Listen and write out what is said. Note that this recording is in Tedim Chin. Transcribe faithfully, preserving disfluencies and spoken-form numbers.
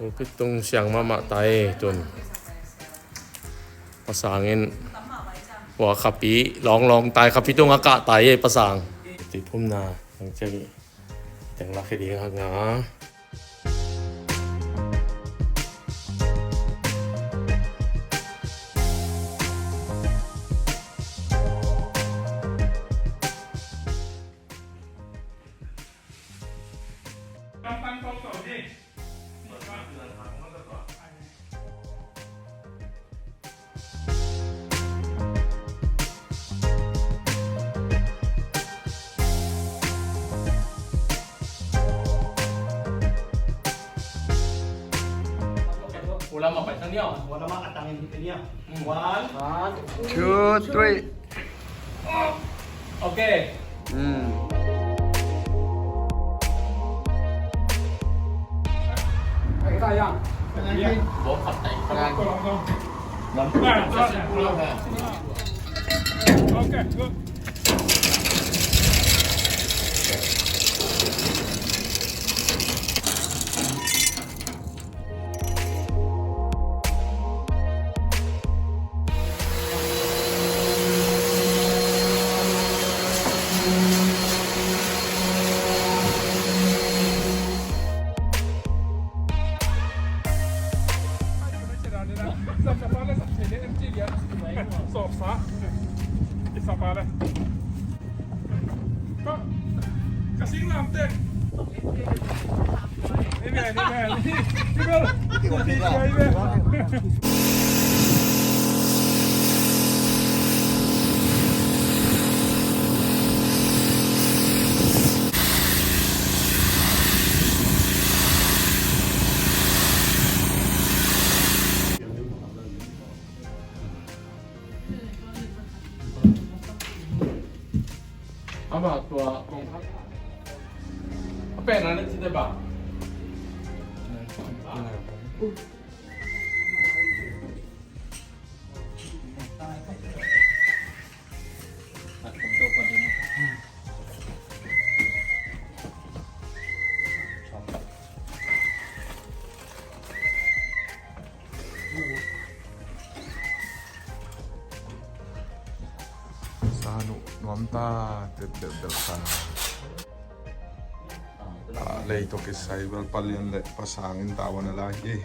Khuapi tung siang mahmah ta e tun. Pasang in, ua, khuapi lawnglawng ta e, khuapi tung a kah ta e, pasang. Tui phumna, ang ciang teng lak hi ding hang a. Ulama pai sang niau. Ulama atang in hita niau. Hmm. One, one, two, three. Okay. Hmm. Okay, good. Ama tua kong a pen na na ci te ba. Sa nuam ta, tet belbel sa. Ah, lei tawh kisai bel palian le pasang in tawan a lai hi.